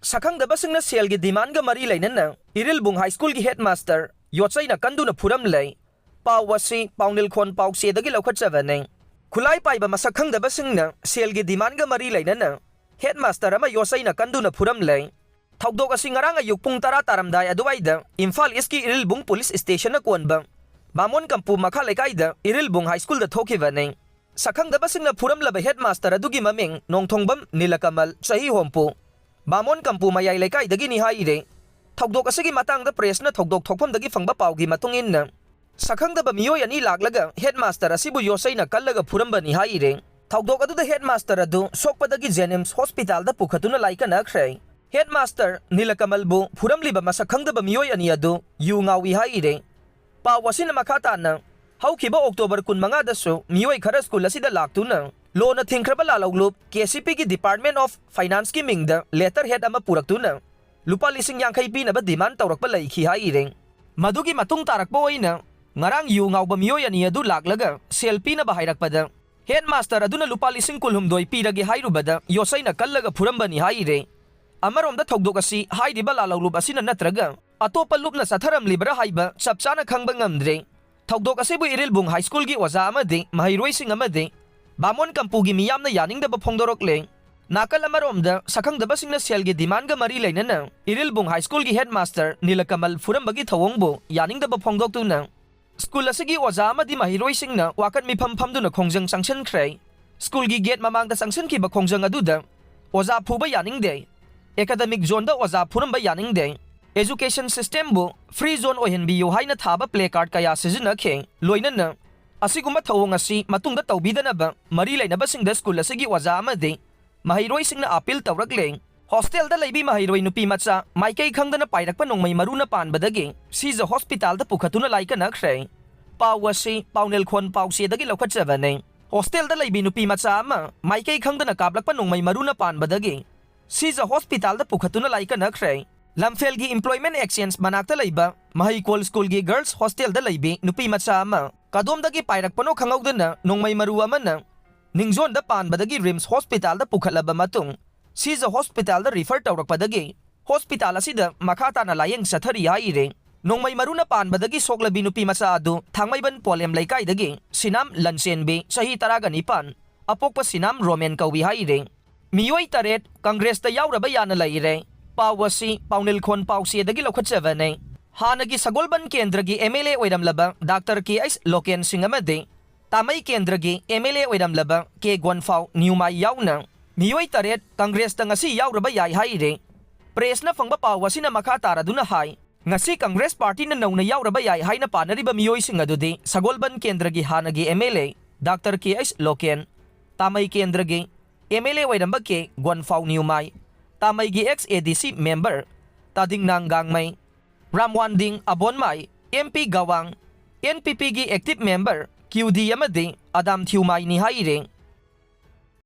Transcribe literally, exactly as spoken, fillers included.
ꯁꯛꯈꯪꯗꯕꯁꯤꯡꯅ ꯁꯦꯜꯒꯤ ꯗꯤꯃꯥꯟꯒ ꯃꯔꯤ ꯂꯩꯅꯅ ꯏꯔꯤꯜꯕꯨꯡ ꯍꯥꯏ ꯁ꯭ꯀꯨꯜꯒꯤ ꯍꯦꯗꯃꯥꯁꯇꯔ ꯌꯣꯠꯆꯩꯅ ꯀꯟꯗꯨꯅ ꯐꯨꯔꯝꯂꯦ꯫ ꯄꯥꯎ ꯑꯁꯤ ꯄꯥꯎꯅꯤꯜꯈꯣꯟ ꯄꯥꯎꯆꯦꯗꯒꯤ ꯂꯧꯈꯠꯆꯕꯅꯤ꯫ ꯈꯨꯠꯂꯥꯏ ꯄꯥꯏꯕ ꯃꯁꯛ ꯈꯪꯗꯕꯁꯤꯡꯅ ꯁꯦꯜꯒꯤ ꯗꯤꯃꯥꯟꯒ ꯃꯔꯤ ꯂꯩꯅꯅ ꯍꯦꯗꯃꯥꯁꯇꯔ ꯑꯃ ꯌꯣꯠꯆꯩꯅ ꯀꯟꯗꯨꯅ ꯐꯨꯔꯝꯂꯦ꯫ ꯊꯧꯗꯣꯛ ꯑꯁꯤ ꯉꯔꯥꯡ ꯑꯌꯨꯛ ꯄꯨꯡ ꯇꯔꯥ ꯇꯥꯔꯝꯗꯥꯏ ꯑꯗꯨꯋꯥꯏꯗ ꯏꯝꯐꯥꯜ ꯏꯁꯀꯤ ꯏꯔꯤꯜꯕꯨꯡ ꯄꯨꯂꯤꯁ ꯁ꯭ꯇꯦꯁꯟꯅ ꯀꯣꯟꯕ ꯕꯥꯃꯣꯟ ꯀꯝꯄꯨ ꯃꯈꯥ ꯂꯩꯀꯥꯏꯗ ꯏꯔꯤꯜꯕꯨꯡ ꯍꯥꯏ ꯁ꯭ꯀꯨꯜꯗ ꯊꯣꯛꯈꯤꯕꯅꯤ꯫ ꯁꯛꯈꯪꯗꯕꯁꯤꯡꯅ ꯐꯨꯔꯝꯂꯕ ꯍꯦꯗꯃꯥꯁꯇꯔ ꯑꯗꯨꯒꯤ ꯃꯃꯤꯡ ꯅꯣꯡꯊꯣꯡꯕꯝ ꯅꯤꯂꯀꯃꯜ, ꯆꯍꯤ ꯍꯨꯝꯐꯨ, ꯕꯥꯃꯣꯟ ꯀꯝꯄꯨ ꯃꯌꯥꯏ ꯂꯩꯀꯥꯏꯗꯒꯤꯅꯤ ꯍꯥꯏꯔꯦ꯫ ꯊꯧꯗꯣꯛ ꯑꯁꯤꯒꯤ ꯃꯇꯥꯡꯗ ꯄ꯭ꯔꯦꯁꯅ ꯊꯧꯗꯣꯛ ꯊꯣꯛꯐꯝꯗꯒꯤ ꯐꯪꯕ ꯄꯥꯎꯒꯤ ꯃꯇꯨꯡ ꯏꯟꯅ, ꯁꯛꯈꯪꯗꯕ ꯃꯤꯑꯣꯏ ꯑꯅꯤ ꯂꯥꯛꯂꯒ ꯍꯦꯗꯃꯥꯁꯇꯔ ꯑꯁꯤꯕꯨ ꯌꯣꯠꯆꯩꯅ ꯀꯜꯂꯒ ꯐꯨꯔꯝꯕꯅꯤ ꯍꯥꯏꯔꯦ꯫ ꯊꯧꯗꯣꯛ ꯑꯗꯨꯗ ꯍꯦꯗꯃꯥꯁꯇꯔ ꯑꯗꯨ ꯁꯣꯛꯄꯗꯒꯤ ꯖꯦꯅꯤꯝꯁ ꯍꯣꯁꯄꯤꯇꯥꯜꯗ ꯄꯨꯈꯠꯇꯨꯅ ꯂꯥꯏꯀꯠꯅꯈ꯭ꯔꯦ꯫ ꯍꯦꯗꯃꯥꯁꯇꯔ ꯅꯤꯂꯀꯃꯜꯕꯨ ꯐꯨꯔꯝꯂꯤꯕ ꯃꯁꯛ ꯈꯪꯗꯕ ꯃꯤꯑꯣꯏ ꯑꯅꯤ ꯑꯗꯨ ꯌꯨ ꯉꯥꯎꯏ ꯍꯥꯏꯔꯦ꯫ ꯄꯥꯎ ꯑꯁꯤꯅ ꯃꯈꯥ ꯇꯥꯅ, ꯍꯧꯈꯤꯕ ꯑꯣꯛꯇꯣꯕꯔ ꯀꯨꯟꯃꯉꯥꯗꯁꯨ ꯃꯤꯑꯣꯏ ꯈꯔ ꯁ꯭ꯀꯨꯜ ꯑꯁꯤꯗ ꯂꯥꯛꯇꯨꯅ ꯂꯣꯅ ꯊꯤꯡꯈ꯭ꯔꯕ ꯂꯥꯂꯧꯂꯨꯞ ꯀꯦ ꯁꯤ ꯄꯤꯒꯤ ꯗꯤꯄꯥꯔꯠꯃꯦꯟ ꯑꯣꯐ ꯐꯥꯏꯅꯥꯟꯁꯀꯤ ꯃꯤꯡꯗ ꯂꯦꯇꯔ ꯍꯦꯗ ꯑꯃ ꯄꯨꯔꯛꯇꯨꯅ ꯂꯨꯄꯥ ꯂꯤꯁꯤꯡ ꯌꯥꯡꯈꯩ ꯄꯤꯅꯕ ꯗꯤꯃꯥꯟ ꯇꯧꯔꯛꯄ ꯂꯩꯈꯤ ꯍꯥꯏꯔꯦ꯫ ꯃꯗꯨꯒꯤ ꯃꯇꯨꯡ ꯇꯥꯔꯛꯄ ꯑꯣꯏꯅ ꯉꯔꯥꯡ ꯌꯨ ꯉꯥꯎꯕ ꯃꯤꯑꯣꯏ ꯑꯅꯤ ꯑꯗꯨ ꯂꯥꯛꯂꯒ ꯁꯦꯜ ꯄꯤꯅꯕ ꯍꯥꯏꯔꯛꯄꯗ, ꯍꯦꯗꯃꯥꯁꯇꯔ ꯑꯗꯨꯅ ꯂꯨꯄꯥ ꯂꯤꯁꯤꯡ ꯀꯨꯟꯍꯨꯝꯗꯣꯏ ꯄꯤꯔꯒꯦ ꯍꯥꯏꯔꯨꯕꯗ ꯌꯣꯠꯆꯩꯅ ꯀꯜꯂꯒ ꯐꯨꯔꯝꯕꯅꯤ ꯍꯥꯏꯔꯦ꯫ ꯑꯃꯔꯣꯝꯗ ꯊꯧꯗꯣꯛ ꯑꯁꯤ ꯍꯥꯏꯔꯤꯕ ꯂꯥꯂꯧꯂꯨꯞ ꯑꯁꯤꯅ ꯅꯠꯇ꯭ꯔꯒ ꯑꯇꯣꯞꯄ ꯂꯨꯞꯅ ꯆꯠꯊꯔꯝꯂꯤꯕ꯭ꯔꯥ ꯍꯥꯏꯕ ꯆꯞ ꯆꯥꯅ ꯈꯪꯕ ꯉꯝꯗ꯭ꯔꯦ꯫ ꯊꯧꯗꯣꯛ ꯑꯁꯤꯕꯨ ꯏꯔꯤꯜꯕꯨꯡ ꯍꯥꯏ ꯁ꯭ꯀꯨꯜꯒꯤ ꯑꯣꯖꯥ ꯑꯃꯗꯤ ꯃꯍꯩꯔꯣꯏꯁꯤꯡ ꯑꯃꯗꯤ ꯕꯥꯃꯣꯟ ꯀꯝꯄꯨꯒꯤ ꯃꯤꯌꯥꯝꯅ ꯌꯥꯅꯤꯡꯗꯕ ꯐꯣꯡꯗꯣꯔꯛꯂꯦ꯫ ꯅꯥꯀꯜ ꯑꯃꯔꯣꯝꯗ ꯁꯛꯈꯪꯗꯕꯁꯤꯡꯅ ꯁꯦꯜꯒꯤ ꯗꯤꯃꯥꯟꯒ ꯃꯔꯤ ꯂꯩꯅꯅ ꯏꯔꯤꯜꯕꯨꯡ ꯍꯥꯏ ꯁ꯭ꯀꯨꯜꯒꯤ ꯍꯦꯗꯃꯥꯁꯇꯔ ꯅꯤꯂꯀꯃꯜ ꯐꯨꯔꯝꯕꯒꯤ ꯊꯧꯑꯣꯡꯕꯨ ꯌꯥꯅꯤꯡꯗꯕ ꯐꯣꯡꯗꯣꯛꯇꯨꯅ ꯁ꯭ꯀꯨꯜ ꯑꯁꯤꯒꯤ ꯑꯣꯖꯥ ꯑꯃꯗꯤ ꯃꯍꯩꯔꯣꯏꯁꯤꯡꯅ ꯋꯥꯀꯠ ꯃꯤꯐꯝ ꯐꯝꯗꯨꯅ ꯈꯣꯡꯖꯪ ꯆꯪꯁꯤꯟꯈ꯭ꯔꯦ꯫ ꯁ꯭ꯀꯨꯜꯒꯤ ꯒꯦꯠ ꯃꯃꯥꯡꯗ ꯆꯪꯁꯤꯟꯈꯤꯕ ꯈꯣꯡꯖꯪ ꯑꯗꯨꯗ ꯑꯣꯖꯥ ꯐꯨꯕ ꯌꯥꯅꯤꯡꯗꯦ, ꯑꯦꯀꯥꯗꯃꯤꯛ ꯖꯣꯟꯗ ꯑꯣꯖꯥ ꯐꯨꯔꯝꯕ ꯌꯥꯅꯤꯡꯗꯦ, ꯑꯦꯖꯨꯀꯦꯁꯟ ꯁꯤꯁꯇꯦꯝꯕꯨ ꯐ꯭ꯔꯤ ꯖꯣꯟ ꯑꯣꯏꯍꯟꯕꯤꯌꯨ ꯍꯥꯏꯅ ꯊꯥꯕ ꯄ꯭ꯂꯦ ꯀꯥꯔꯗ ꯀꯌꯥ ꯁꯤꯖꯤꯟꯅꯈꯤ꯫ ꯂꯣꯏꯅꯅ ꯑꯁꯤꯒꯨꯝꯕ ꯊꯧꯑꯣꯡ ꯑꯁꯤ ꯃꯇꯨꯡꯗ ꯇꯧꯕꯤꯗꯅꯕ ꯃꯔꯤ ꯂꯩꯅꯕꯁꯤꯡꯗ ꯁ꯭ꯀꯨꯜ ꯑꯁꯤꯒꯤ ꯑꯣꯖꯥ ꯑꯃꯗꯤ ꯃꯍꯩꯔꯣꯏꯁꯤꯡꯅ ꯑꯥꯄꯤꯜ ꯇꯧꯔꯛꯂꯦ꯫ ꯍꯣꯁꯇꯦꯜꯗ ꯂꯩꯕꯤ ꯃꯍꯩꯔꯣꯏ ꯅꯨꯄꯤ ꯃꯆꯥ ꯃꯥꯏꯀꯩ ꯈꯪꯗꯅ ꯄꯥꯏꯔꯛꯄ ꯅꯣꯡꯃꯩ ꯃꯔꯨꯅ ꯄꯥꯟꯕꯗꯒꯤ ꯁꯤꯖ ꯍꯣꯁꯄꯤꯇꯥꯜꯗ ꯄꯨꯈꯠꯇꯨꯅ ꯂꯥꯏꯀꯠꯅꯈ꯭ꯔꯦ꯫ ꯄꯥꯎ ꯑꯁꯤ ꯄꯥꯎꯅꯦꯜꯈꯣꯟ ꯄꯥꯎꯆꯦꯗꯒꯤ ꯂꯧꯈꯠꯆꯕꯅꯤ꯫ ꯍꯣꯁꯇꯦꯜꯗ ꯂꯩꯕꯤ ꯅꯨꯄꯤ ꯃꯆꯥ ꯑꯃ ꯃꯥꯏꯀꯩ ꯈꯪꯗꯅ ꯀꯥꯞꯂꯛꯄ ꯅꯣꯡꯃꯩ ꯃꯔꯨꯅ ꯄꯥꯟꯕꯗꯒꯤ ꯁꯤꯖ ꯍꯣꯁꯄꯤꯇꯥꯜꯗ ꯄꯨꯈꯠꯇꯨꯅ ꯂꯥꯏꯀꯠꯅꯈ꯭ꯔꯦ꯫ ꯂꯝꯐꯦꯜꯒꯤ ꯏꯝꯄ꯭ꯂꯣꯏꯃꯦꯟ ꯑꯦꯛꯁꯆꯦꯟꯖ ꯃꯅꯥꯛꯇ ꯂꯩꯕ ꯃꯍꯩꯀꯣꯜ ꯁ꯭ꯀꯨꯜꯒꯤ ꯒꯔꯜꯁ ꯍꯣꯁꯇꯦꯜꯗ ꯂꯩꯕꯤ ꯅꯨꯄꯤ ꯃꯆꯥ ꯑꯃ ꯀꯗꯣꯝꯗꯒꯤ ꯄꯥꯏꯔꯛꯄꯅꯣ ꯈꯪꯍꯧꯗꯅ ꯅꯣꯡꯃꯩ ꯃꯔꯨ ꯑꯃꯅ ꯅꯤꯡꯖꯣꯟꯗ ꯄꯥꯟꯕꯗꯒꯤ ꯔꯤꯝꯁ ꯍꯣꯁꯄꯤꯇꯥꯜꯗ ꯄꯨꯈꯠꯂꯕ ꯃꯇꯨꯡ ꯁꯤꯖ ꯍꯣꯁꯄꯤꯇꯥꯜꯗ ꯔꯤꯐꯔ ꯇꯧꯔꯛꯄꯗꯒꯤ ꯍꯣꯁꯄꯤꯇꯥꯜ ꯑꯁꯤꯗ ꯃꯈꯥ ꯇꯥꯅ ꯂꯥꯌꯦꯡ ꯆꯠꯊꯔꯤ ꯍꯥꯏꯔꯦ꯫ ꯅꯣꯡꯃꯩ ꯃꯔꯨꯅ ꯄꯥꯟꯕꯗꯒꯤ ꯁꯣꯛꯂꯕꯤ ꯅꯨꯄꯤ ꯃꯆꯥ ꯑꯗꯨ ꯊꯥꯡꯃꯩꯕꯟ ꯄꯣꯂꯦꯝ ꯂꯩꯀꯥꯏꯗꯒꯤ ꯁꯤꯅꯥꯝ ꯂꯟꯆꯦꯟꯕꯤ, ꯆꯍꯤ ꯇꯔꯥꯒ ꯅꯤꯄꯥꯟ, ꯑꯄꯣꯛꯄ ꯁꯤꯅꯥꯝ ꯔꯣꯃꯦꯟ ꯀꯧꯏ ꯍꯥꯏꯔꯦ꯫ ꯃꯤꯑꯣꯏ ꯇꯔꯦꯠ ꯀꯪꯒ꯭ꯔꯦꯁꯇ ꯌꯥꯎꯔꯕ ꯌꯥꯅ ꯂꯩꯔꯦ꯫ ꯄꯥꯎ ꯑꯁꯤ ꯄꯥꯎꯅꯤꯜꯈꯣꯟ ꯄꯥꯎꯆꯦꯗꯒꯤ ꯂꯧꯈꯠꯆꯕꯅꯦ꯫ ꯍꯥꯟꯅꯒꯤ ꯁꯒꯣꯜꯕꯟ ꯀꯦꯟꯗ꯭ꯔꯒꯤ ꯑꯦꯝ ꯑꯦꯜ ꯑꯦ ꯑꯣꯏꯔꯝꯂꯕ doctor K H Lokhen Singh ꯑꯃꯗꯤ ꯇꯥꯃꯩ ꯀꯦꯟꯗ꯭ꯔꯒꯤ ꯑꯦꯝ ꯑꯦꯜ ꯑꯦ ꯑꯣꯏꯔꯝꯂꯕ ꯀꯦ ꯒꯣꯟꯐꯥꯎ ꯅ꯭ꯌꯨꯃꯥꯏ ꯌꯥꯎꯅ ꯃꯤꯑꯣꯏ ꯇꯔꯦꯠ ꯀꯪꯒ꯭ꯔꯦꯁꯇ ꯉꯁꯤ ꯌꯥꯎꯔꯕ ꯌꯥꯏ ꯍꯥꯏꯔꯦ꯫ ꯄ꯭ꯔꯦꯁꯅ ꯐꯪꯕ ꯄꯥꯎ ꯑꯁꯤꯅ ꯃꯈꯥ ꯇꯥꯔꯗꯨꯅ ꯍꯥꯏ, ꯉꯁꯤ ꯀꯪꯒ꯭ꯔꯦꯁ ꯄꯥꯔꯇꯤꯅ ꯅꯧꯅ ꯌꯥꯎꯔꯕ ꯌꯥꯏ ꯍꯥꯏꯅ ꯄꯥꯅꯔꯤꯕ ꯃꯤꯑꯣꯏꯁꯤꯡ ꯑꯗꯨꯗꯤ ꯁꯒꯣꯜꯕꯟ ꯀꯦꯟꯗ꯭ꯔꯒꯤ ꯍꯥꯟꯅꯒꯤ M L A doctor K H Lokhen, Tamei ꯀꯦꯟꯗ꯭ꯔꯒꯤ ꯑꯦꯝ ꯑꯦꯜ ꯑꯦ ꯑꯣꯏꯔꯝꯕ ꯀꯦ ꯒꯣꯟꯐꯥꯎ ꯅ꯭ꯌꯨꯃꯥꯏ, ꯇꯥꯃꯩꯒꯤ X A D C member ꯇꯥꯗꯤꯡꯅꯥꯡ ꯒꯥꯡꯃꯩ, Ramwanding Abonmai, M P Gawang, N P ꯄꯤꯒꯤ ꯑꯦꯛꯇꯤꯚ ꯃꯦꯝꯕꯔ ꯀ꯭ꯌꯨ ꯗꯤ ꯑꯃꯗꯤ ꯑꯗꯥꯝ ꯊ꯭ꯌꯨꯃꯥꯏꯅꯤ ꯍꯥꯏꯔꯦ꯫